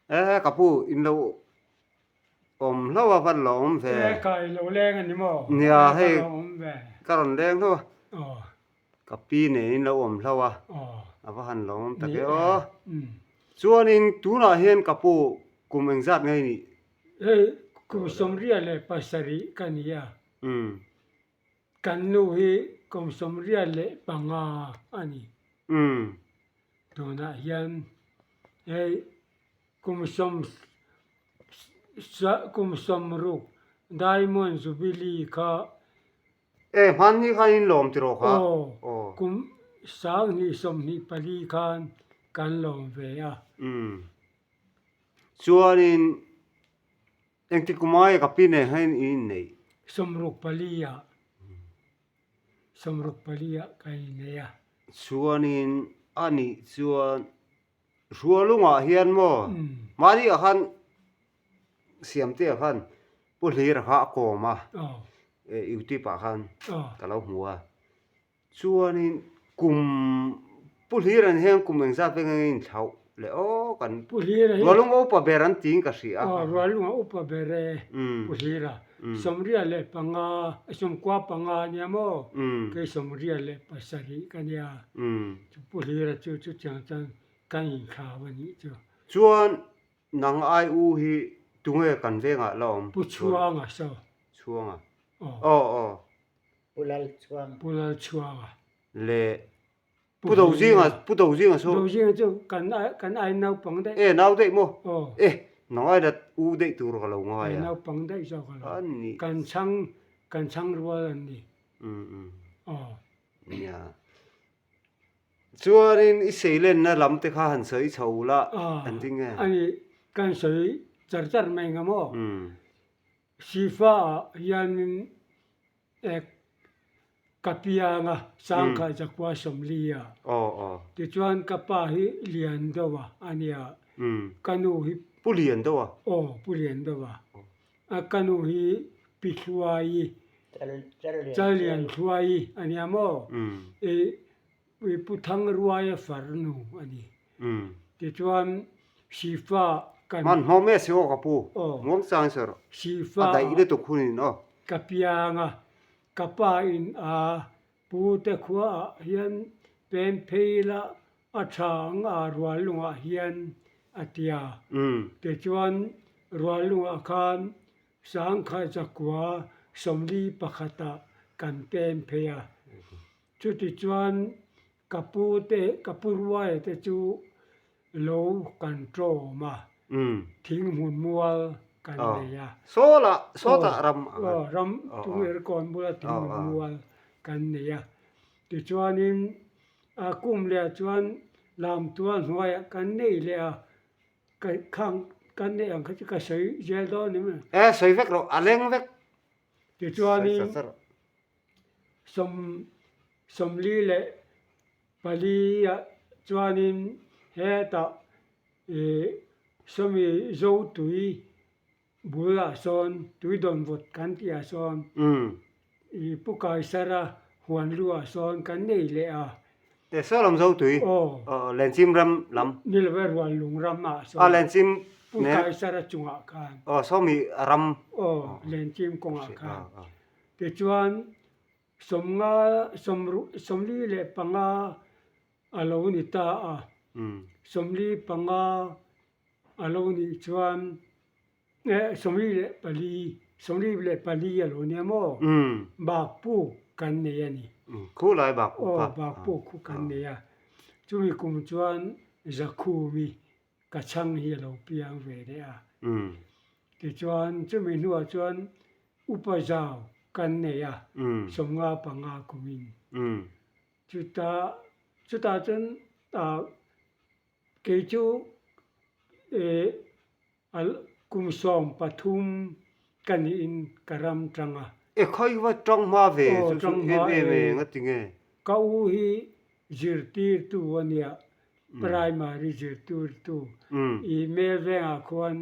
E ka pu in lo awm hlauh a van lo awm ve. E ka i lo leng a ni maw? Nia hei ka lo awm ve. Ka rawn leng hlauh a. Aw. Ka pi nen in lo awm hlauh a. Aw. A va han lo awm tak e aw. Chuanin tunah hian ka pu kum engzat nge i nih? Hei kum 77 ka ni a. Umm. Kan nu hi kum 75 a ni. Umm. Tunah hian hei kum sawm kum 60 Diamond Jubilee kha E hmanni khan in lawm tiraw kha? Aw, kum 2024 khan kan lawm ve a. Umm. Chuanin Engti kumai ka pi nen hian in inneih? 64 ah, 64 ah ka innei a. Chuanin a nih chuan Hrualungah hian maw mahni ah khan Siamtea khan Pu Hlira kha a kawm a, YouTube ah khan ka lo hmu a. Chuanin kum Pu Hliran hian kum engzat veng enge inthlauh leh aw kan Pu Hlira hi Rualung a upa ber an tiin ka hria a. Aw Rualung a upa ber e Pu Hlira. 75 95 a nia maw? Kei 97 ka nia. Chu Pu Hlira chu chutiang chuan kan inthlau a nih chu. Chuan nang ai u hi tunge kan vengah la awm? Pu Chhuanga saw. Chhuanga. Aw aw. Pu Lalchhuang. Pu Lalchhuanga. Le Pu Dozinga, Pu Dozinga chu. Dozinga chu kan kan ai naupang daih. E nau daih maw? Aw. E nang ai la u daih tur ka lo ngai a. Ai naupang daih zawk a lo. An ni. Kan chhang kan chhang rual an ni. Um um. Aw. Nia. Chuanin i seilenna lam te kha han sawi chho la an ti nge? A ni, kan sawi char char mai nga maw? Um. Sifa ah hianin ek ka piang a, Sangkhai Zakua 40 ah. Tichuan ka pa hi Lian deuh a a nia. Ka nu hi. Pu Lian deuh a? Aw, Pu Lian deuh a. A ka nu hi Pi Thluaii, Challian Thluaii a nia maw? I Pu Thangruaia farnu a ni. Tichuan Sifa kan. Hmanhmawh mai a si aw ka pu. Muang chang sawi rawh. Sifa A daih lutuk hunin aw. Ka piang a, ka pa in a pu te khua ah hian pen phei la a tha ang a Ruallung ah hian a ti a. Tichuan Ruallung ah khan 1941 ah kan pen phei a. Chutichuan ka pu te, ka pu ruai te chu lo kan tlawm a, thinghmun mual kan nei a. Sawlah, sawtah ram ang. Aw, ram Tungir kawn bula thinghmun mual kan nei a. Tichuanin a kum leh chuan Lamtual hnuaiah kan nei leh a, ka khang kan neih ang kha chu ka sawi zel dawn em? E, sawi vek rawh, a leng vek. Tichuanin. 44 ah chuanin hetah ih sawmi zo tui bulah sawn tui dawn vawt kan tih ah sawn ih Pu Kaisara huan lu ah sawn kan nei leh a. E saw lam zo tui aw Lenchim ram lam. Ni lo e rual lung ram ah sawn a Lenchim Pu Kaisara chungah khan. Aw sawmi ram. Aw Lenchim kawngah khan. Tichuan, 50 45 a lo ni ta a. 45 a lo nih chuan, 44, 44 a lo nia maw? Bakpuk kan nei a ni. Khulai bakpuk kha. Aw, bakpuk khu kan nei a. Chumi kum chuan Zakhumi ka chhang hi a lo piang ve leh a. Tichuan chumi hnuah chuan upa zau kan nei a, 55 kumin. Chuta chutah chuan kei chu kum 13 ka niin ka ram tang a. E khawi va tang hma ve chu chu em em e nga ti nge? Ka u hi zirtirtu a nia, primary zirtirtu i Mel vengah khuan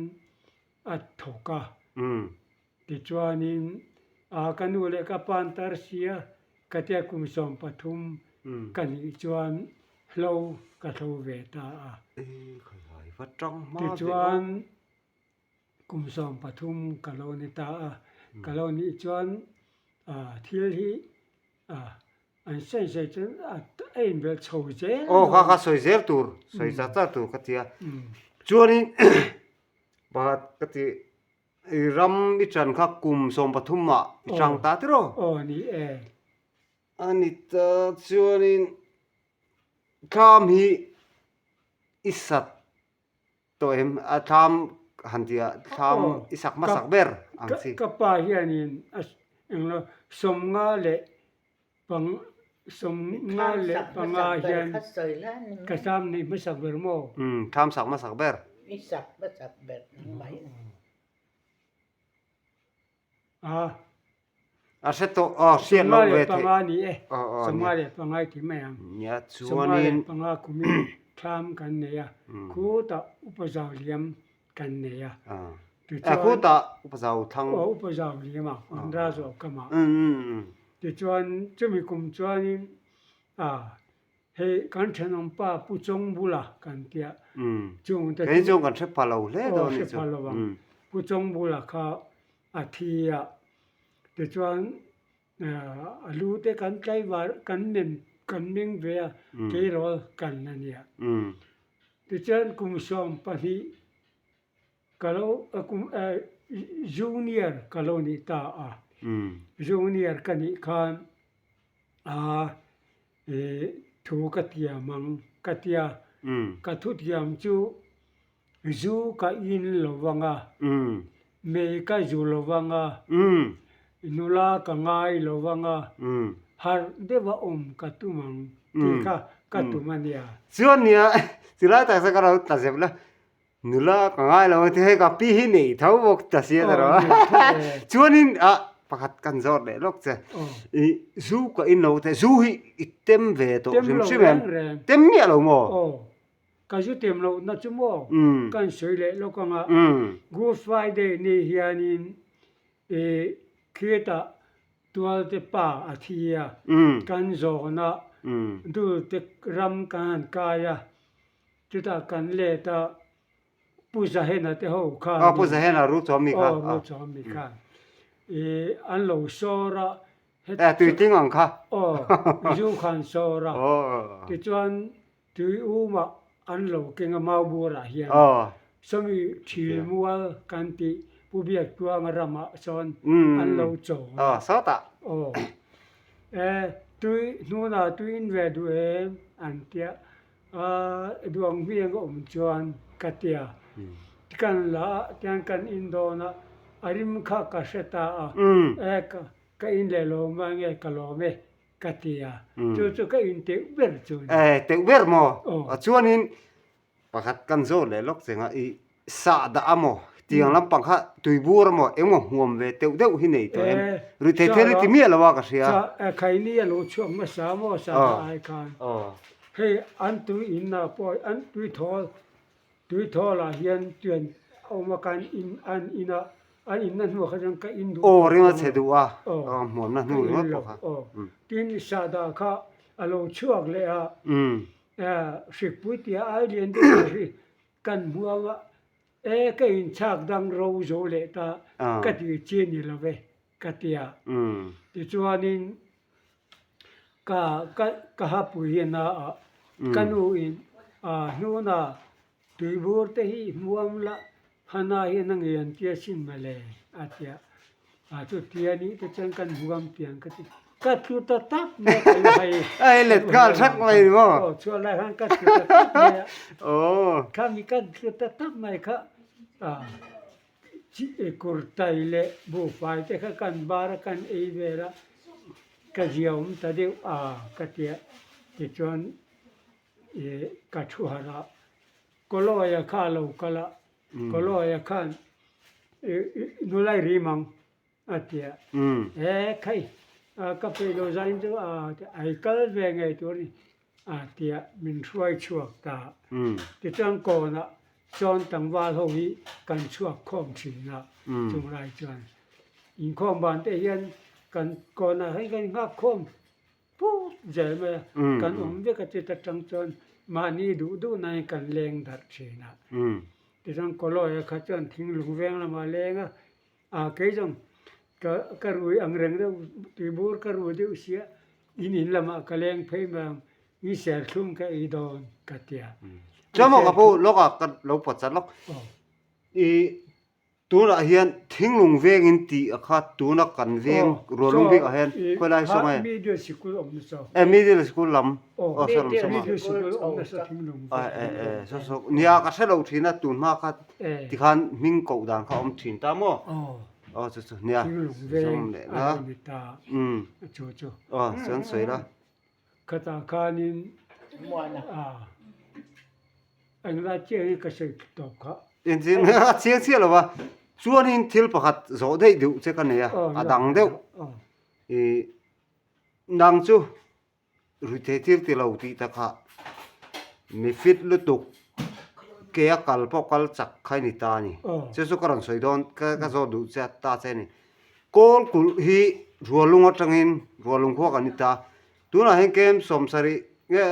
a thawk a. Tichuanin a ka nu leh ka pa an tar si a, ka tia kum 13 ka nih chuan hlo ka hlo ve ta a. E khawi vai. va tang hma ve aw. Tichuan kum 13 ka lo ni ta a, ka lo nih chuan thil hi an sawi sawi chuan a inbelh chho zel. Aw kha kha sawi zel tur, sawi zat zat tur ka ti a. Chuanin pakhat ka ti i ram i ṭan kha kum 13 ah i ṭang ta tiraw? Aw ni e. A ni ta chuanin thlam hi i sat tawh em? A thlam han tih ah thlam i sak hmasak ber ang chi. Ka pa hianin a englo 155 hian ka thlam neih hmasak ber maw? Umm thlam sak hmasak ber. I sak hmasak ber mai. A. A hre tawh aw hriat loh ve theih. 55 ni e. 55 i ti mai ang. Nia chuanin. 55 kumin thlam kan nei a. Khutah upa zau liam kan nei a. Tichuan. Khutah upa zau thlang. Aw upa zau liam a an ra zawh kam ah. Tichuan chumi kum chuanin a Hei kan thenawmpa Pu Chawngbula kan tia chung te chu. Kei chuan kan hre pha lo hle dawn anih chu. Aw hre pha lo ang. Pu Chawngbula kha a thi a, tichuan a lu te kan tlaivar kan nem kan meng ve a, tleirawl kan a nia. Tichuan kum 12 ka lo kum junior ka lo nih ta a, junior ka nih khan a Thu ka tiam ang ka tia, ka thu tiam chu zu ka in lo vang a, mei ka zu lo vang a, nula ka ngai lo vang a, harh deuha awm ka tum ang tih kha ka tum a nia. Chuan nia, chulai tak chuan ka lo tla zep la, Nula ka ngai lo ang hei ka pi hi nei tho bawk ta sia ta rawh chuanin ah pakhat kan zawt leh lawk che i zu ka in lo te zu hi i tem ve tawh hrim hrim em tem miah lo maw? Aw ka zu tem loh na chu maw kan sawi leh lawk ang a Good Friday ni hianin i khitah tualte pa a thi a kan zawn a dulte ram kan han kai a Chutah kan let a, Pu Zahena te ho khan. Aw, Pu Zahena ru chuam mi kha. Aw, ru chuam mi khan. I an lo sawr a. Eh, tuitling ang kha. Aw, zu khan sawr a. Aw. Tichuan tui umah an lo keng a Maubur ah hian. Aw. Sawmi Thilmual kan tih Pu Biaktuanga ramah sawn an lo chawn a. Aw, sawtah. Aw. Eh, tui hnunah tui in ve duh em an tia. A duang hmiang a awm chuan ka tia. Kan la a tiang kan in dawn a, a rim kha ka hre ta a, e ka in leh lo mai nge ka lawm e ka ti a, chu chu ka in teuh ber chu a ni. E teuh ber maw? A chuanin pakhat kan zawh leh lawk cheng a, i sah dah a maw tiang lampang kha tuibur a maw engmaw hmuam ve teuh deuh hi nei tawh em? Ruithei thel i ti miah lo a ka hria. Khaini a lo chhuak hmasa maw sah dah ai khan. Hei an tui in ah pawh an tui thawl tui thawl ah hian tuan a awm a kan in an in a an in na hnuah kha chuan ka in duh Aw ring a chhe duh a aw hmuam na hnu ringawt pawh kha aw tin sahdah kha a lo chhuak leh a hrikpui tia ai lian deuh hi kan hmuam a e ka in chhak dang ro zo leh ta ka ti chi ni lo ve ka ti a tichuanin Ka ka ka hapui hi na a ka nu in a hnuna tuibur te hi hmuam la hana hian a ngei an tia sin mawle a tia a chutia nih te chuan kan hmuam tiang ka ti ka tlu ta tak mai a ka lu hai A i let nghal thak mai ni maw? Aw chhuah lai khan ka tlu ta tak mai a Aw. Khami ka tlu ta tak mai kha a Kurtai leh buhfai te kha kan bar a kan ei vel a, ka ziaawm ta deuh a ka tia tichuan ih ka thu harh a, Kawlawia kha a lo kal a, Kawlawia khan ih nula i rim ang a ti a, he khai ka peih lo zain chu a ai kal ve ngei tur a ni a ti a, min hruai chhuak ta. Tichuan kawnah sawn tlangval ho hi kan chhuak khawm thin a, chung lai chuan inkhawm ban te hian kan kawnah hian kan nghak khawm put zel mai a, kan awm vek a chuta tang chuan. Mahni duh duh nain kan leng darh thin a. Tichuan Kawlawia kha chuan thinglung veng lamah a leng a, a kei zawng ka ka rui ang reng deuh tuibur ka ru deuh sia in in lamah ka leng phei mai ang in serthlum ka ei dawn ka ti a. Chuan maw ka pu lawkah ka lo pawt chat lawk. I Tunah hian thinglung vengin tih a kha tuna kan veng rualung bikah hian khawi lai saw nge? Middle sikul awm nasa. E middle sikul lam aw saw lam saw ma. Middle sikul awm nasa thinglung veng. E e saw saw nia ka hre lo thin a tun hma kha tikhan hming koh dan kha awm thin ta maw? Aw chu chu nia thinglung veng a lo ni ta chu chu. Aw chuan sawi la. Khatah khanin a englai chiah hi ka sawi tawp kha. Engtin a chiang chiah lo va, chuanin thil pakhat zawh daih duh che ka nei a, a dang deuh. I nang chu ruithei thil ti lo tih tak kha mi fit lutuk ke a kal pawh kal chak kha i ni ta a ni. Chu chu ka rawn sawi dawn ka zawh duh che ta che a ni. Kawl kulh hi Rualung atangin Rualung khua kan ni ta. Tunah hian kem sawmsarih nge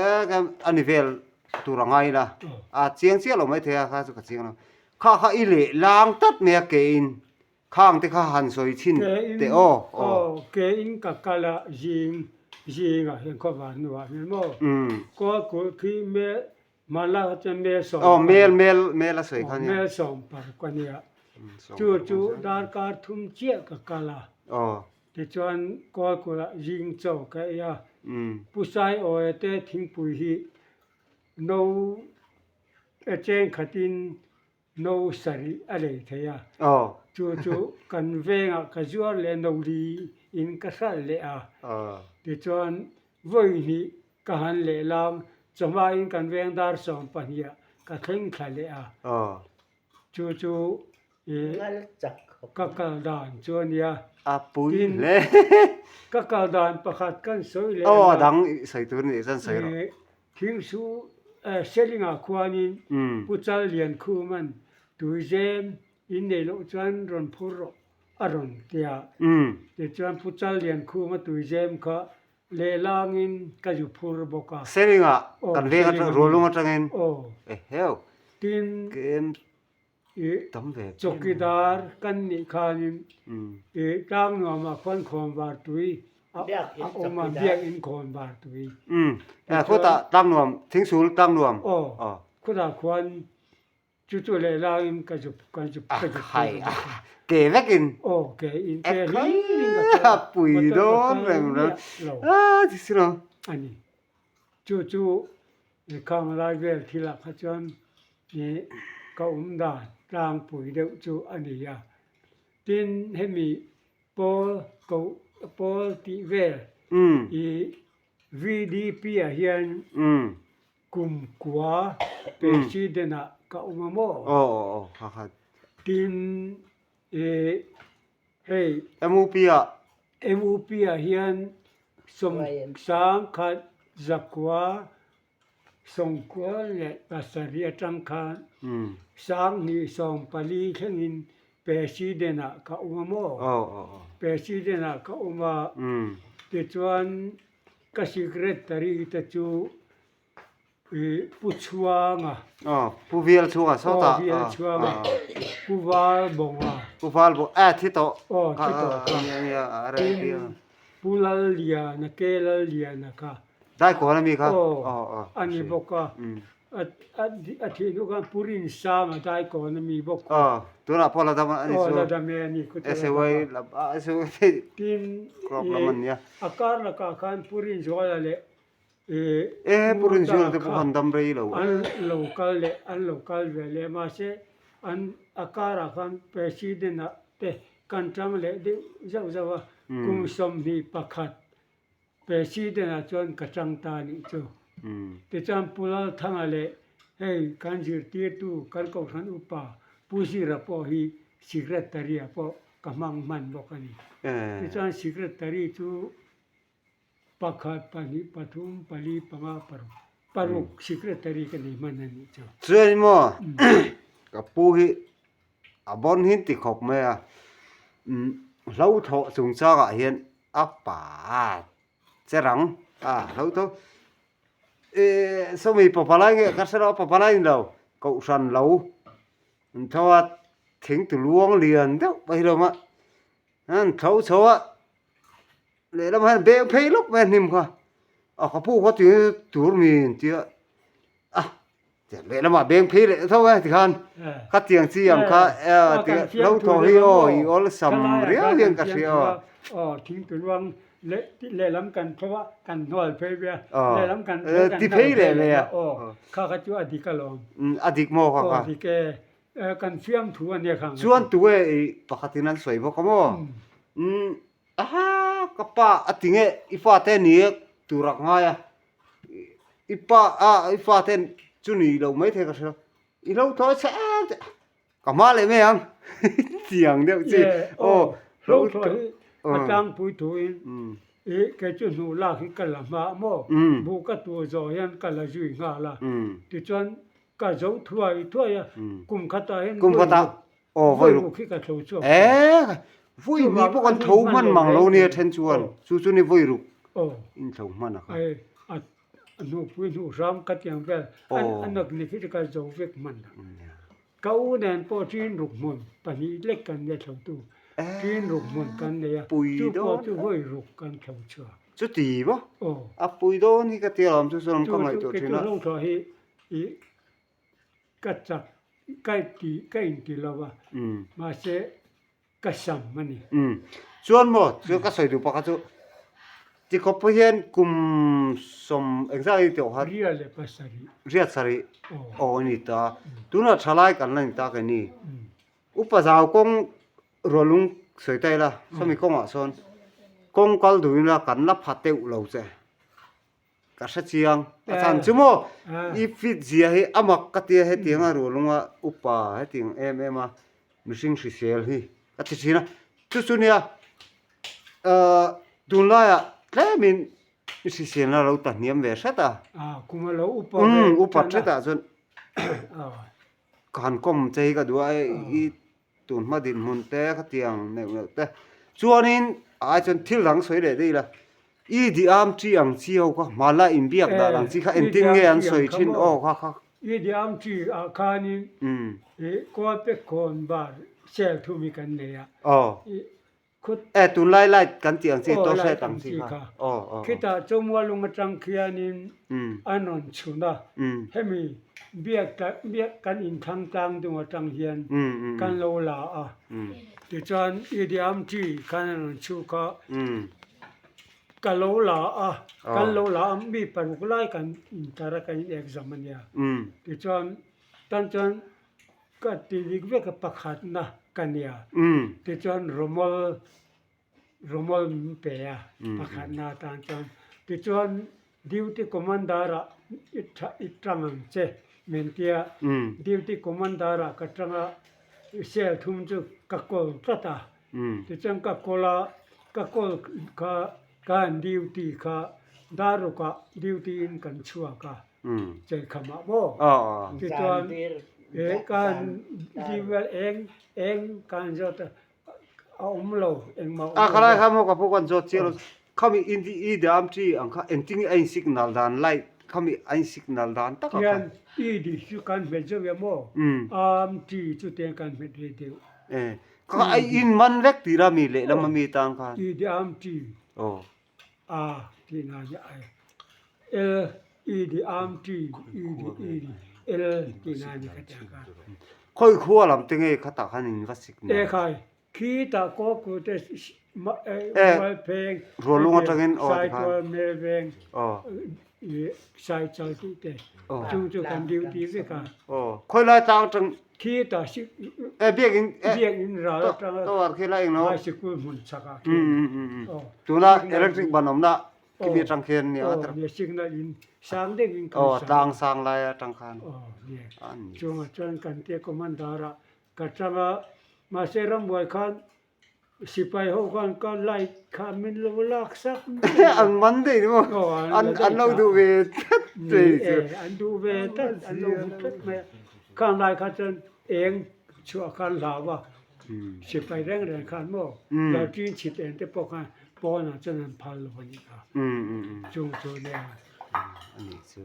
a ni vel tur a ngai ila. A chiang chiah lo maithei a kha chu ka chiang lo. Kha kha i leh lang tlat mai a ke in khang te kha han sawi chhin teh aw. Aw ke in ka kal a zing zingah hian khawvar hnuah hian maw kawl kulh khi mel Hmanlai kha chuan mel sawm Aw mel mel mel a sawi kha nia. Mel sawm paruk a nia. Chu chu darkar thum chiah ka kal a. Aw. Tichuan Kawlkulh ah zing chaw ka ei a. Pu Saiawia te thingpui hi no e cheng khatin no sarih a lei thei a. Aw. Chu chu kan vengah ka zuar leh no li in ka hralh leh a. Aw. Tichuan vawi hnih ka han leh lam chawhmain kan veng dar 12 ah ka thleng thla leh a. Aw. Chu chu i ka kal dan chu a nia. A pui hle. Ka kal dan pakhat kan sawi leh a. Aw a dang i sawi tur nih chuan sawi rawh. Thingsu Selingah khuanin Pu Chal Lian Khuman tuizem in neih loh chuan rawn phur rawh a rawn ti a. Tichuan Pu Chal Lian Khuma tuizem kha lehlangin ka zu phur bawk a. Selingah kan veng atang Rualung atangin eheu Tin kem I tam ve chawkidar kan nih khanin i tlang nuamah khuan khawnvar tui a awm a, biakinn khawnvar tui. Umm, khutah tlang nuam, thingsul tlang nuam. Aw, khutah khuan chu chu leh laiin ka zup ka zup ka zup Hai, ke vekin. Aw, ke in ke hlir in ka kal a, pui dawn reng reng. A ti si lo. A ni. Chu chu khang lai vel thilah kha chuan Ih ka awm dan tlangpui deuh chu a ni a. Tin, hemi pawl koh pawl tih vel ih VDP ah hian kum kua President ah ka awm a maw? Tin, ih hei. MUP ah. MUP ah hian 91 zakua 97 atang khan 2014 thlengin President ah ka awm a maw? President ah ka awm a, tichuan ka Secretary te chu Pu Chhuanga, Pu Vial Chhuanga sawtah, Aw Vial Chhuanga, Pu Val Bawnga, Pu Val Bawnga, eh thi tawh, aw thi tawh kha, tin Pu Lalliana, Ke Lalliana kha. Daikawn a mi kha? Aw, a ni bawk a. A thih hnu khan Pu Rinsanga Daikawn a mi bawk kha. Aw, tunah pawh la dam a ni chu. Aw, la dam e a ni khu chu la dam a. SAY Tin, crop lam an nia. A kar lakah khan Pu Rinzuala leh E, Pu Rinzuala te pawh khan dam rei lo. An lo kal leh, an lo kal ve leh mahse an a karah khan President ah te kan tang leh deuh zauh zauh a, kum 21 President ah chuan ka chang ta anih chu. Tichuan Pu Lalthanga leh hei kan zirtirtu kan Kohhran upa Pu Zira pawh hi Secretary ah pawh ka hmang hman bawk a ni. Tichuan Secretary chu pakhat, pahnih, pathum, pali, panga, paruk, paruk Secretary ka nei hman a nih chu. Chuan maw ka pu hi a bawn hin ti khawp mai a, hlo thawh chungchangah hian A pa che rang a hlo tho. Sawmi papalai nge ka hre lo a papalai ni lo kohhran lo an tho a thing tu luang lian deuh mai hi lo awm a an tho chho a lehlamah hian beng phei lawk mai a hnim kha a ka pu kha ti tur mi an tia a lehlamah beng phei leh tho e tikhan khatiang chi ang kha lo thaw hi aw i awlsam riau hian ka hria aw. Aw thingtuluang leh lehlam kan tho a kan hnual phei ve a lehlam kan tho kan ti phei leh mai a aw kha kha chu a dik alawm. A dik maw kha kha. Aw dik e kan fiamthu a nia khang. Chuan tunge i pakhatin an sawi bawk a maw aha ka pa a ti nge i fate ni tur a ngai a I pa a i fa ten chu ni lo mai thei ka hria i lo thawi chhe em che ka hma leh mai ang tiang deuh chi aw hlo thawi hi a tlangpui thuin i kei chu hnuh lak hi ka la hma maw buh ka tur zawh hian ka la zui nghal a tichuan ka zo thuai thuai a kum khatah hian kum khatah aw vawi ruk hi ka tho chhuak e vawi hnih pawh kan tho hman mang lo nia then chuan chu chu ni vawi ruk in tho hman a kha a hnupui hnuh hram ka tiang vel a nak ni khi ka zo vek hman a ka u nen pawh ṭin ruk hmun pahnih lek kan nei thlo tu ṭin ruk hmun kan nei a chu pawh chu vawi ruk kan tho chhuak chuti maw a pui dawn hi ka tia lawm chu chuan ka ngaihtuah ṭhin a chu chu hi i Ka chak ka ti ka inti lo a, mahse ka sam a ni. Umm chuan maw chu ka sawi duh pakhat chu tikhawp pawh hian kum sawm engzah nge tih khan Ria leh pasarih. Riat sarih aw a ni ta tunah thalai kan la ni ta keini upa zau kawng rualung sawi ta ila sawmi kawngah sawn kawng kal duh ila kan la pha teuh lo che. Ka hre chiang. A chhan chu maw i fit zia hi a mak ka tia hetiang a rualunga upa hetiang em em a mihring hrisel hi ka ti thin a. Chu chu nia ahh tunlaiah tlemin i hriselna lo ta hniam ve hret a. Kum a lo upa ve Umm upa hretah chuan ka han kawm che hi ka duh a i Tun hma dinhmun te khatiang neuh neuh te chuanin a ai chuan thil dang sawi leh daih ila i di am chi ang chi ho kha hmanlai inbiak dan ang chi kha engtin nge an sawi thin aw kha kha. I di am chi ah khanin i Kawlpek khawn bar sel thum hi kan nei a. Aw. E tunlai light kan tih ang chi torch light ang chi kha. Aw aw. Khitah Chawmualung atang khianin an rawn chhun a, hemi biak biak kan inthlang tlang dung atang hian kan lo la a, tichuan Idiam chi khan an rawn chhuk a, ka lo la a, kan lo la a mi paruk lai kan intar a kan in exam a nia, tichuan tan chuan Ka ti dik vek a pakhatna ka nia. Tichuan Romol Romol min pe a pakhatna atan chuan. Tichuan duty commander ah i tha i tang ang che min tia. Duty commander ah ka tang a cell thum chu ka kawl tlat a. Tichuan ka kawl a ka kawl kha ka han duty kha daruk ah duty in kan chhuak a. Cheikham ah maw tichuan he kan vel eng eng kan zawt a a awm lo engmah a khalai kha maw ka pu kan zawt chiah lo khami indi i dam chi ang kha engtin nge a in signal dan light khami a in signal dan tak ah khan i di chu kan hmet zeuh em aw am chi chu te kan hmet ve deuh e kha a in man vek tih la mi lehlam ami tan khan i di am chi aw A tih na nia ai. L E D am T E D E D L tih na nia ka ti ang kha. Khawi khua lam te nge khatah khan in va sik mai? E khai, khi tah kaw ku te mual pheng, Rualung atangin aw ti khan. Saitual Melveng, Saichal tih te, chung chu kan duty vek a. Aw, khawi lai tlang atang. Khi tah sik E biakinn e biakinn ral atanga tower khi la englo. High sikul hmun chak ah khian. Tuna electric ban awmna khi mi atang khian nia. Aw nia signal in sang deuh in kan sang. Aw tlang sang lai atang khan. Aw nia. Chungah chuan kan tia commander ah ka tang a mahse rambuai khan Sipai ho khan ka light kha min lo lak sak mai a. An man daih ni maw? An an lo duh ve tlat mai chu. Ni e, an duh ve tlat, an lo hmu tlat mai a. Khang lai kha chuan eng chhuah khan hlau a, sipai reng reng khan maw lalṭin chhit eng te pawh khan pawnah chuan an phal lo a nih kha. Chung chu nia. A nih chu.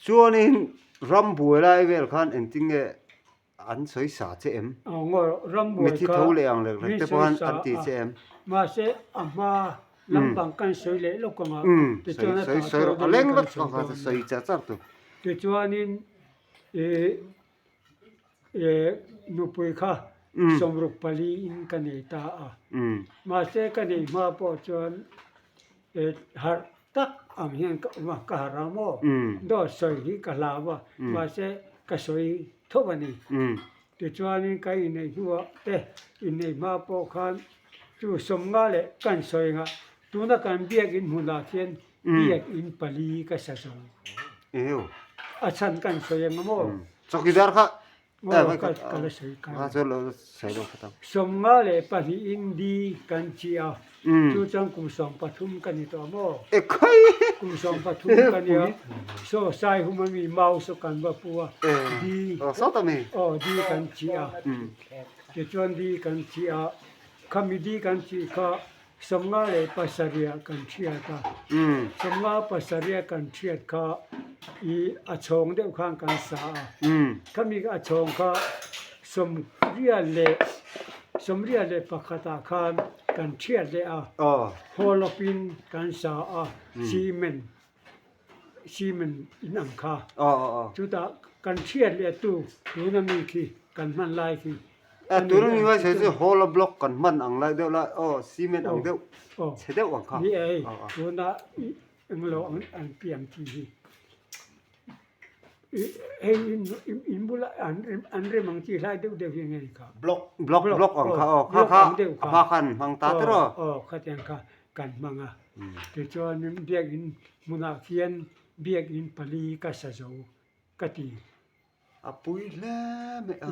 Chuanin ram buai lai vel khan engtin nge an sawi sa che em? Mithi tho leh ang lek lek te pawh khan an ti che em? Mahse a hma lampang kan sawi leh lawk ang a, tichuan a tah tawh a leng vek ang kha sawi char char tu. Tichuanin ih nupui kha 64 in ka nei ta a, mahse ka nei hma pawh chuan harh tak ang hian ka awm a, ka harh a maw? Dawt sawi hi ka hlau a, mahse ka sawi tho a ni. Tichuanin ka inneih hnuah te inneih hma pawh khan chu 50 leh kan sawi anga tuna kan biakin hmunah khian biakin pali ka sa zo. A chhan kan sawi anga maw? Chawkidar kha Ka la sawi kai. 52 in di kan chi a, chu chuan kum 13 ka ni tawh a maw? Kum 13 ka ni a, saw Saihum a mi mau saw kan va pu a, di aw di kan chi a, tichuan di kan chi a, khami di kan chi kha 57 ah kan thiat a, 57 a kan thiat kha i a chhawng deuh khan kan sa a, khami a chhawng kha sawmriat leh 81 ah khan kan thiat leh a, hawlawp in kan sa a, cement cement in ang kha chutah kan thiat leh tu tuna mi khi kan hman lai khi A tuna mi mai sawi chu hollow block kan hman ang lai deuh lai aw cement ang deuh chhe deuh ang kha ni ei tuna englo an piang chi hi hei in bula an rem ang chi hlai deuh deuh hi nge kha block block block ang kha aw kha kha a hma khan hmang ta te rawh aw khatiang kha kan hmang a tichuanin biakin hmunah khian biakin pali ka sa zo ka ti. A pui hle mai a.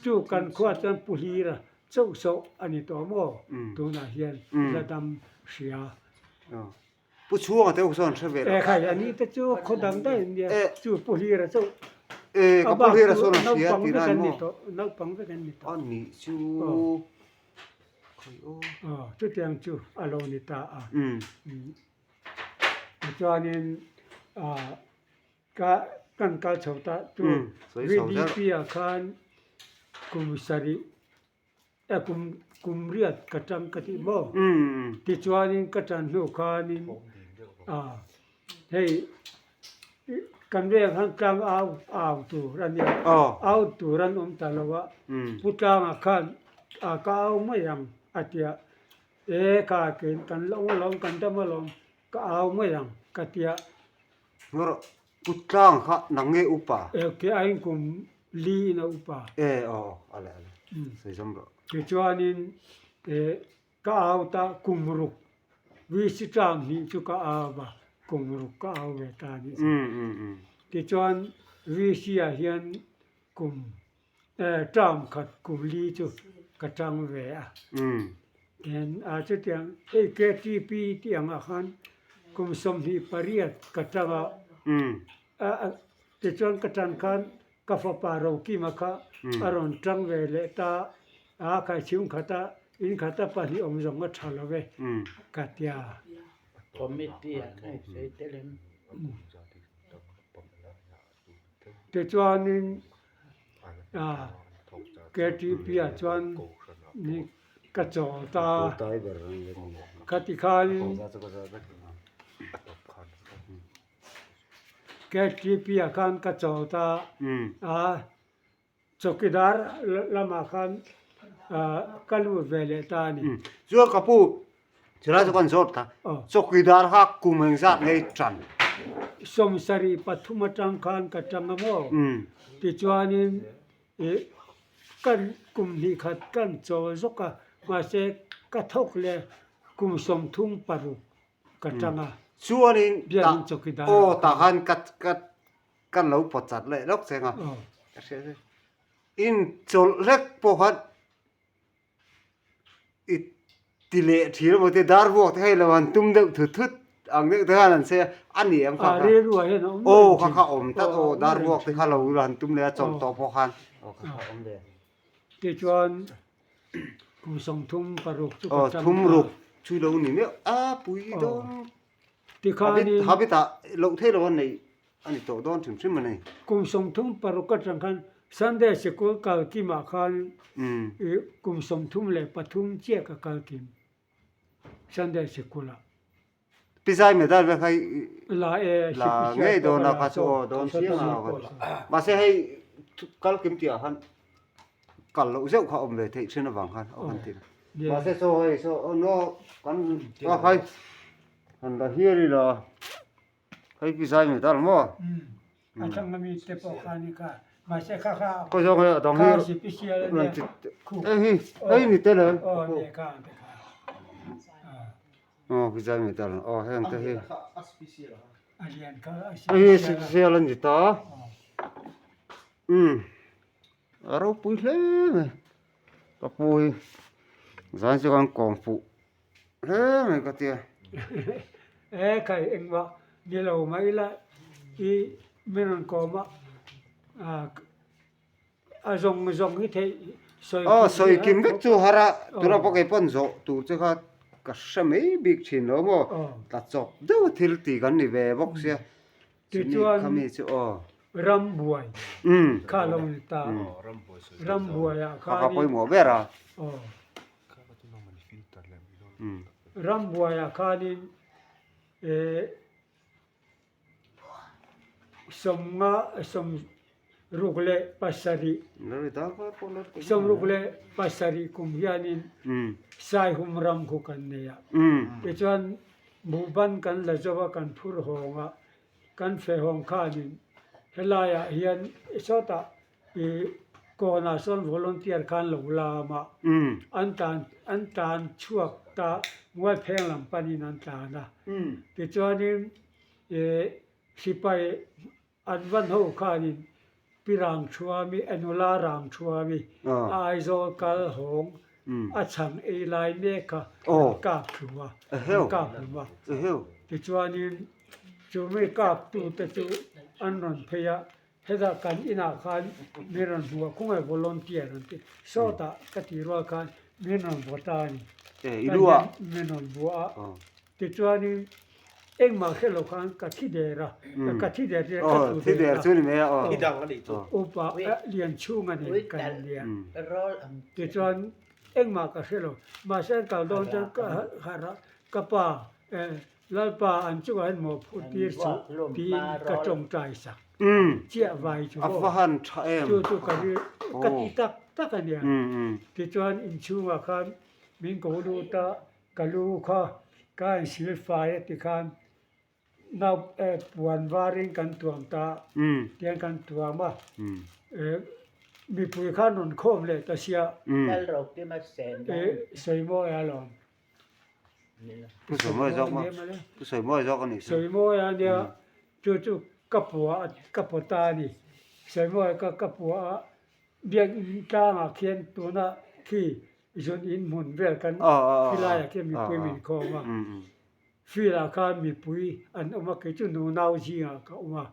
Chu kan khua chuan Pu Hlira chauh sawh a ni tawh maw tunah hian la dam hria. Pu Chhuanga te ho sawn hre ve lo. E khai a ni te chu khaw dang daih an nia chu Pu Hlira chauh. E ka Pu Hlira sawn a hria tih lai maw. Naupang vek an ni tawh. A nih chu. Khawi aw. Aw chutiang chu a lo ni ta a. Tichuanin ah ka kan kal chho ta chu VDP ah khan kum sarih eh kum kum riat ka tang ka tih maw tichuanin ka tan hnu khanin ah hei kan veng khan tlang au au tur a nia au tur an awm ta lo a pu tlangah khan ah ka au mai ang a tia e kha kein kan la awm alawm kan dam alawm ka au mai ang ka tia. Ngawrh Pu Tlang kha nang nge upa? E ke aiin kum li in a upa. E aw aw ale ale sawi zawm rawh. Tichuanin e ka au ta kum ruk VC term hnih chu ka au a kum ruk ka au ve ta a nih chu. Tichuan VC ah hian kum term khat kum li chu ka tang ve a. Then a chutiang hei KTP tih angah khan kum 28 ka tang a, tichuan ka tan khan ka fapa Rokima kha a rawn tang ve leh ta a, khai chhung khata in khata pahnih awm zawng a tha lo ve ka tia. Committee ah khan sawi tel em? Tichuanin KTP ah chuan ni ka chawl ta khati khanin KTP ah khan ka chawl ta a chawkidar lamah khan ka lut ve leh ta a ni. Chuan ka pu Chulai chu kan zawt kha chawkidar kha kum engzat ngei tan? 73 atang khan ka tang a maw? Tichuanin ih kan kum hnih khat kan chawl zawk a, mahse ka thawk leh kum 36 ka tang a. Chuanin tah aw tah khan ka ka kan lo pawt chat leh lawk cheng a, ka hria che. In chawlh hlek pawh khan i ti leh thin emaw te dar vuak te hei lo han tum deuh thut thut ang deuh te khan an sawi a, a ni em kha kha aw kha kha awm tlat aw dar vuak te kha lo han tum leh a chawlh tawh pawh khan aw kha kha awm ve. Tichuan. Kum 36 chu ka tang ta. Thum ruk chu lo ni meuh a pui dawn. Tikhanin Habit ah loh theih lo a nei a ni tawh dawn hrim hrim a ni. Kum 36 atang khan Sunday sikul kal kimah khan kum 33 chiah ka kal kim Sunday sikulah. Pi Zai medal vek hei la e la ngei dawn a kha chu aw dawn chiang a mahse hei kal kim tih ah khan kal loh zeuh kha awm ve theih thin avang khan aw kan ti mahse saw hei saw aw no kan a hei han la hial ila hei Pi Zai medal maw a tang ami te pawh kha ni kha mahse kha kha khaw zawng hei a dang hi rawn ti hei hi hei ni tel em aw Aw khizai mai ta aw heng te hi hei hi special a ni ta umm a ropui hle mai ka pu hi zan chu kan kawm fuh hle mai ka tia. E khai engmah ni lo mai la i min rawn kawm a A zawng zawng hi theih sawi Aw sawi kim vek chu har a tuna pawh kei pawn zawh tur che kha ka hre mai bik thin lo maw tla chawp deuh thil tih kan ni ve bawk sia chumi khami chu aw Rambuai kha lo ni ta Rambuaiah kha kha pawimawh ber a aw Rambuaiah khanin eh Sawmnga 67 67 kum hianin Saihum ram khu kan nei a. Tichuan Buhban kan la zo a, kan phur hawng a, kan feh hawng khanin helaiah hian sawtah I kawnah sawn volunteer khan lo lam a, an tlan an tlan chhuak ta Mualpheng lam panin an tlan a. Tichuanin i sipai an van ho khanin Pi Rangthuami, a nula Rangthuami a Aizawl kal hawng a chhang ei lai mek kha an kap hlum a, an kap hlum a. Tichuanin chumi kaptute chu an rawn phei a, Hetah kan inah khan min rawn hmu a, khawngaih volunteer an ti. Sawtah ka tih rual khan min rawn vaw ta a ni. Ka hian min rawn vua a, tichuanin engmah hre lo khan ka thi der a, ka thi der chu ka tlu der a, upa Lianchhunga nen kan nia. Tichuan engmah ka hre lo, mahse an kal dawn chuan ka harh a, ka pa Lalpa an chungah hian mawhphurh tir suh tiin ka tawngtai sak chiah vai chu aw. Chu chu ka ri ka ti tak tak a nia. Tichuan inchhungah khan min ko lut a, ka lu kha ka han sil fai a tikhan nau puan varin kan tuam ta tiang kan tuam a, mipui khan rawn khawm leh ta sia. Sawimawi alawm. Pu Sawimawi zawk maw? Pu Sawimawi zawk a nih chu. Sawimawi a nia, chu chu ka pua a, ka pua ta a ni. Sawimawi kha ka pua a, biakinn tlangah khian tuna khi zun in hmun vel kan khilaiah khian mipui min khawm a. Field ah khan mipui an awm a, kei chu nunau zingah ka awm a,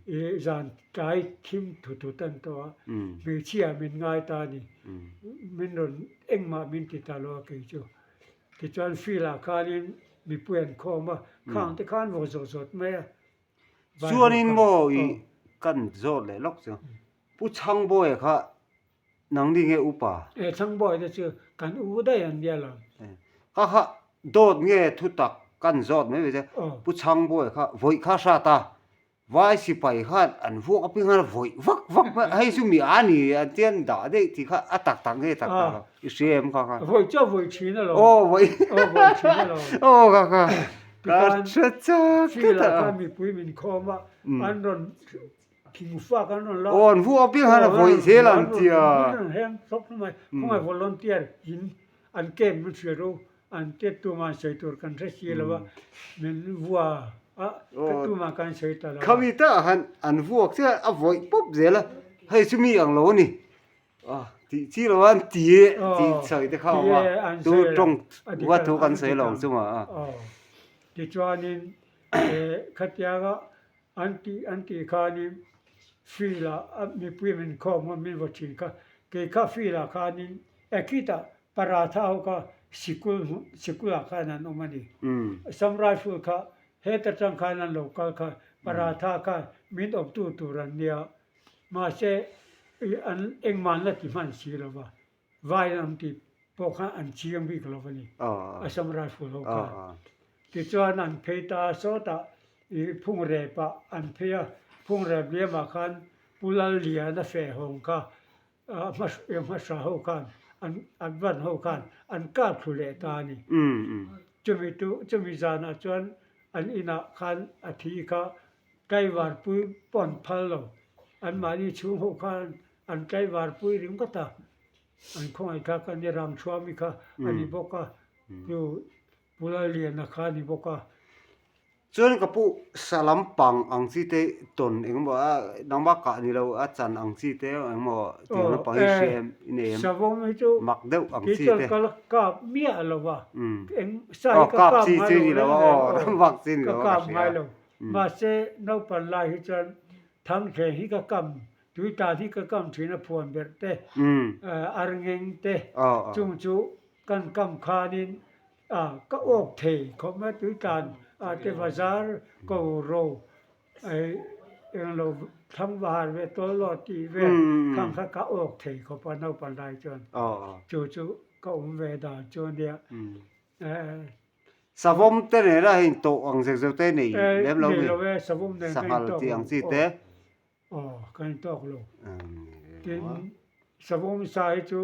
ih zan tlai thim thut thut an tawh a, hmeichhia min ngai ta a ni. Min rawn engmah min ti ta lo a kei chu. Tichuan field ah khanin mipui an khawm a, khang te khan vaw zawt zawt mai a. Chuanin maw i kan zawt leh lawk chu Pu Chhangbawi kha nangni nge upa? E Chhangbawi te chu kan u daih an nia lo. Kha kha dawt nge thutak kan zawt mai mai che Pu Chhangbawi kha vawi kha hrat a, Vai sipai khan an vuak apiang khan a vawih vak vak mai a, hei chu mi a ni an tia an dah daih tih kha a tak tak nge tak tak lo i hria em kha kha. Vawih chu a vawih thin alawm. Aw vawih. Aw vawih thin alawm. Aw kha kha. Ka hre chak tlat a. Field ah khan mipui min khawm a, an rawn thing fak an rawn la. Aw an vuak apiang khan a vawih zel an tia. An rawn hem thlawp hlawm mai, khawngaih volunteer in an camp min hrilh ru An tet tumah sawi tur kan hre si lo a, min vua a, ka tumah kan sawi ta lo a. Khami takah khan an vuak chiah a vawih pawp zel a, hei chu mi ang lo a ni, tih chi lo a an ti e tih sawi te kha a awm a, tu tawng huat thu kan sawi lo ang chu mah a. Tichuanin khatianga an tih an tih khanin field ah mipui min khawm a min vaw thin kha, kei kha field ah khanin e khitah. Paratha ho kha sikul sikulah khan an awm a ni. Assam Rifle kha heta tang khan an lo kal kha Paratha kha min awptu tur an nia. Mahse an engmah an la ti hman si lo va, vai an tih pawh khan an chiang bik lo a ni Assam Rifle ho khan. Tichuan an phei ta sawtah ih phungrepah an phei a, phungrep liamah khan Pu Lalliana fehhawng kha hmasa ho khan an an van ho khan an kap thlu leh ta a ni. Chumi tu chumi zanah chuan an inah khan a thi kha tlaivarpui pawh an phal lo. Anmahni chhung ho khan an tlaivarpui ringawt a, an khawngaih kha ka ni Ramchhuami kha a ni bawk a, chu Pu Lalliana kha a ni bawk a. Chuan ka pu sa lampang ang chi te tawn engemaw a nangmah kah ni lo a chan ang chi te engemaw tiang lampang hi hria em i nei em? Savawm hi chu mak deuh ang chi te. Ka la kap miah lo va eng sa hi ka kap ngai lo reng reng aw ka kap ngai lo mahse naupan lai hi chuan thangthleng hi ka kam tuitan hi ka kam thin a phuan berh te arngeng te chung chu kan kam khanin A ka awk thei khawp mai tui tlan a te bazar ko ro ei englo thlang bahar ve tawl law tih vel khang kha ka awk thei khawp a naupang lai chuan chu chu ka awm ve dan chu a nia. Savawm te nena hei tawh ang zek zek te nei lem lo mi sanghal tih ang chi te. Aw kan intawk lo. Tin savawm sa hi chu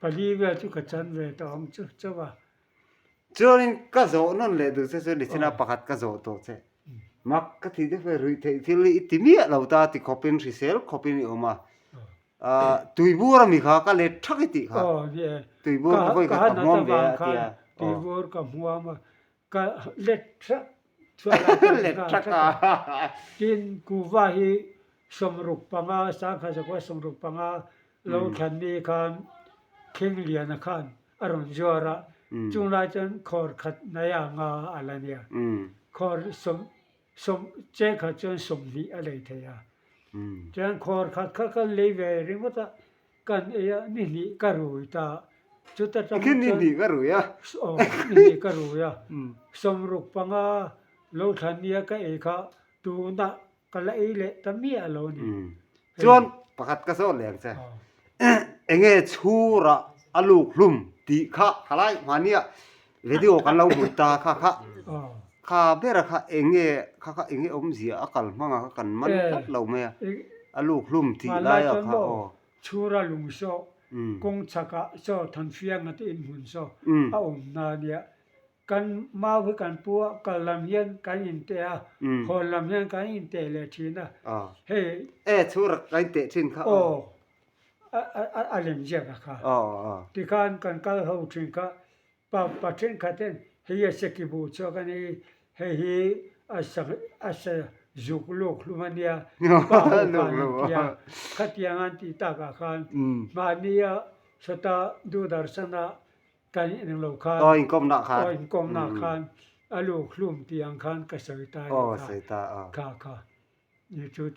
pali vel chu ka chan ve tawh ang chu chauh a. Chuanin ka zawh nawn leh duh che chu nichina pakhat ka zawh tawh che. Mak ka tih deuh ve ruih theih thil hi i ti miah lo ta ti khawpin hrisel khawpin i awm a. Tuibur ami kha ka let thak i tih kha. Aw ni e. Tuibur ka vawi khat ka hmuam ve a tia. Tuibur ka hmuam a. Ka let thak chuan a kan Let thak a. Tin kuva hi 65 sangkhat 65 lo thlan ni khan Thingliana khan a rawn zuar a, chung lai chuan khawr khat naia nga a la nia. Khawr sawm sawm cheng khat chuan 20 a lei thei a. Chuan khawr khat kha kan lei ve ringawt a, Kan ei a, ni hnih ka rui ta. Chuta tang chuan. Ni hnih ka rui a. Aw, ni hnih ka rui a. 65 lo thlan nia ka ei kha tunah ka la ei leh ta miah lo ni. Chuan pakhat ka zawt leh ang che. Enge chhura a luk hlum tih kha khalai hmania video kan lo hmu ta kha kha kha bera kha enge kha kha enge awmzia a kal hmang a kha kan man tlat lo mai a a luk hlum tih lai a kha aw. Chhura lung saw kawng chhakah saw Thanfianga te inhmun saw a awm hna nia. Kan mau hi kan pu a, kal lam hian kan inteh a, hawn lam hian kan inteh leh thin a. Hei. E chhura kan inteh thin kha aw. A lem ziak a kha. Tikhan kan kal ho thin kha Pa pa thenkhat hian hei a seki bu chhuak a ni, hei hi a sa a sa zuk luk hlum a nia, pa ho khan an ti a, khatiang an tih takah khan mahnia sawta Doordarshan-a kan englo khan aw inkawmna khan aw inkawmna khan a luk hlum tih ang khan ka sawi ta a ni kha kha kha. Ni chu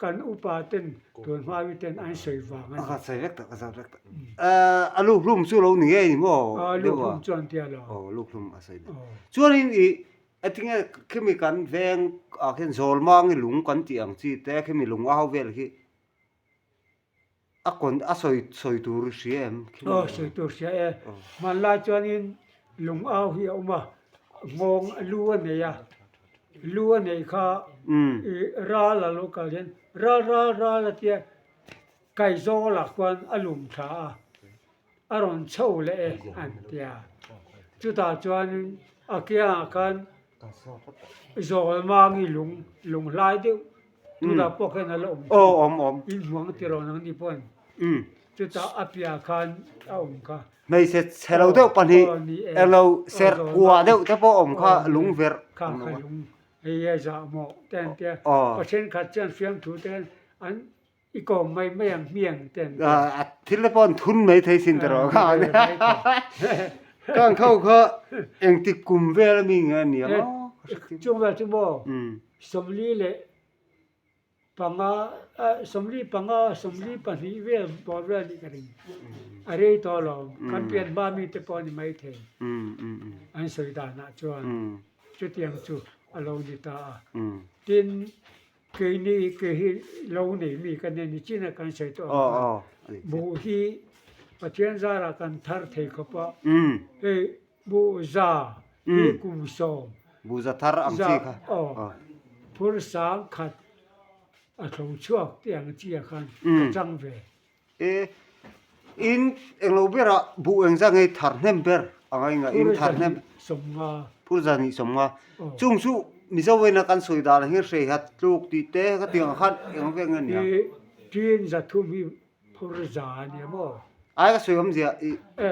kan upa ten tun hma mi ten an sawi vang a ni. Ka sawi vek tak, ka sawi vek tak. A luk hlum chu lo ni ngei ni maw? A luk hlum chu an tia lo. Aw luk hlum a sawi deuh. Chuanin i tinge khimi kan veng ah khian Zawlmangi lung kan tih ang chi te khimi lung a ho vel khi A kawn a sawi sawi tur i hria em? Aw sawi tur hria e. Hmanlai chuanin lung au hi a awm a, nghawng lu a nei a, lu a neih kha i ral a lo kal hian ral ral ral a tia Kaizawlah khuan a lum thla a, a rawn chho leh e an tia. Chutah chuanin a kiangah khan Zawlmangi lung lung hlai deuh tunah pawh khan a la awm Aw awm awm. In hmuang ti rawn ang ni pawhin chutah a piah khan a awm kha. Hmeichhe chhe lo deuh pahnih eng lo serh kua deuh te pawh awm kha lung verh. Kha kha lung hei a zah mawh te an tia. Pa thenkhat chuan fiamthu te an I kawm mai mai ang hmiang te an ti. A thil te pawh an thun mai thei sin ta rawh kha. Kang kho kha engtik kum vel ami nge a nia maw? Chung vel chu maw 40 leh. panga 45 22 vel bawr vel nih ka ring. A rei tawh lo. Kan pian hma mi te pawh a ni maithei. An sawi danah chuan chutiang chu a lo ni ta a. Tin, keini kei hi lo nei mi ka nia ni chin a kan sawi tawh ang khan buh hi Pathian zarah kan thar thei khawp a. Hei Buh za hi kum sawm. Buh za thar ang chi kha. Aw. Phur sang khat a tho chhuak tih ang chi ah khan ka chang ve. E, in englo berah buh engzah nge thar hnem ber ang a inga in thar hnem. Phur za hnih 50. Phur za hnih 50. Chung chu Mizo ena kan sawi dan ah hian hrei hat tluk tih te ka tiang ah khan eng vek nge nia. I tin za thum hi Phur za a nia maw? Ai ka sawi awmzia i. E,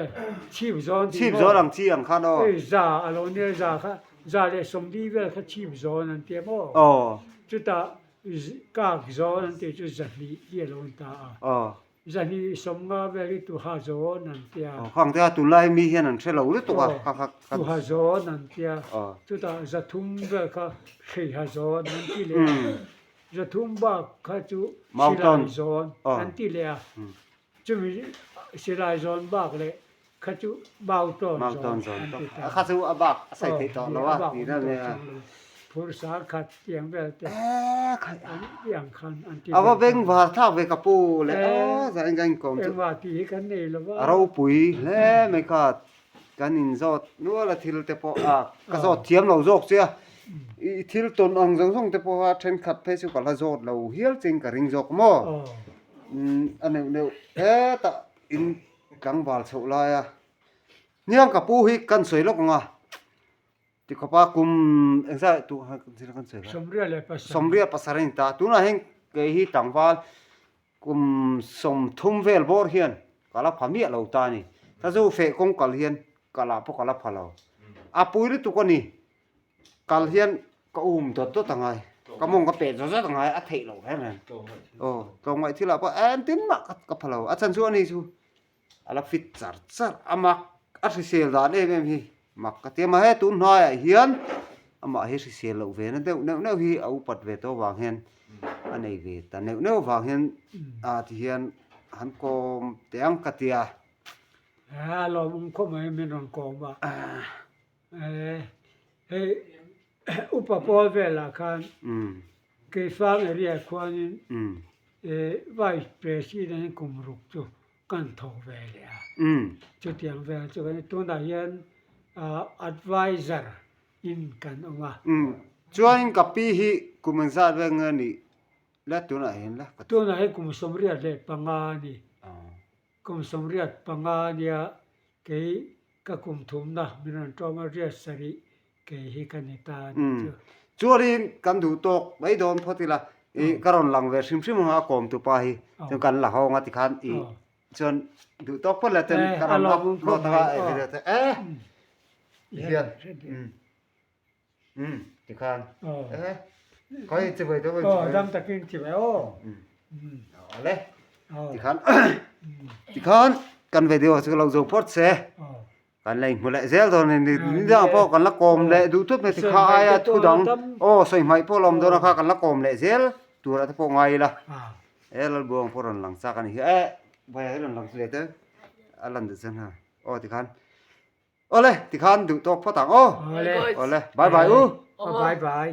chhip zawn tih maw? Chhip zawn ang chi ang khan aw. E, za a lo nia za kha, za leh 40 vel kha chhip zawn an tia maw? Aw. Chutah kak zawn an tih chu zahnih hi a lo ni ta a. Aw. Zahnih 50 vel hi tuha zawn an tia. Aw, khang te a tunlai mi hian an hre lo lutuk a. Aw, tuha zawn an tia. Aw. Chutah 300 vel kha hreiha zawn an ti leh a. 300 bak kha chu silai zawn an ti leh a, chumi silai zawn bak leh kha chu mautawn zawn an ti ta. Kha chu a bak a sawi theih tawh lo a tih na nia. Phur sang khat tiang vel te an tih ang khan an ti A va beng var thlak ve ka pu leh a zah in kan inkawm chu. Engmah tih hi kan nei lo va. A ropui hle mai kha. Kan inzawt nual a thil te pawh a ka zawt thiam lo zawk che a, i thil tawn ang zawng zawng te pawh a thenkhat phei chu ka la zawt lo hial cheng ka ring zawk maw? A neuh neuh hetah in tlangval chhoh lai a, hniang ka pu hi kan sawi lawk ang a. Ti khawpa kum engzah tu kan sawi la? 81 a ni ta, tunah hian kei hi tlangval Kum 30 vel bawr hian ka la pha miah lo ta a ni. Ka zu feh kawng kal hian ka lah pawh ka la pha lo. A pui lutuk a ni. Kal hian ka um dawt dawt a ngai. Ka mawng ka peh zawt zawt a ngai a theih loh reng reng. Aw tlawmngaih thil ah pawh engtin mah ka pha lo. A chhan chu a ni chu A la fit char char a mak a hrisel dan em em hi mak ka ti a mahse tun hnaiah hian amah hi hrisel loh ve na deuh neuh neuh hi a upat ve tawh avang hian a nei ve ta neuh neuh avang hian ah ti hian han kawm teh ang ka ti a. A lawmawm khawp mai min rawn kawm a hei upa pawl velah khan Keifang area khuanin Vice President kum ruk chu kan thawk ve leh a. Chutiang vel chu kan tunah hian advisor in kan awm a. Chuanin ka pi hi kum engzat vel nge nih la tunah hian la? Tunah hian kum 85 a ni. Kum 85 a nia kei ka kum thumna min rawn ṭawm a riat sarih Kei hi ka ni ta a nih chu. Chuanin kan duh tawk mai dawn phawt ila i ka rawn lang ve hrim hrim anga a kawm tu pa hi chuan kan la hawng a tikhan i chuan duh tawk phawt la chuan ka rawn upload anga e video te e hian um tikhan e khawi chibai te aw dam takin chibai aw awle tikhan tikhan kan video chu lo zo phawt se. Kan la inhmu leh zel dawn a ni, ni dangah pawh kan la kawm leh duh tut mai ti kha aia thu dang aw sawi hmaih pawh la awm dawn a kha kan la kawm leh zel turah te pawh ngai ila e Lalbuang pawh rawn lang chak a ni hi e Bhaia hi rawn lang leh te a lan duh chuan ha aw tikhan awle tikhan duh tawk phawt ang aw awle bye bye u bye bye.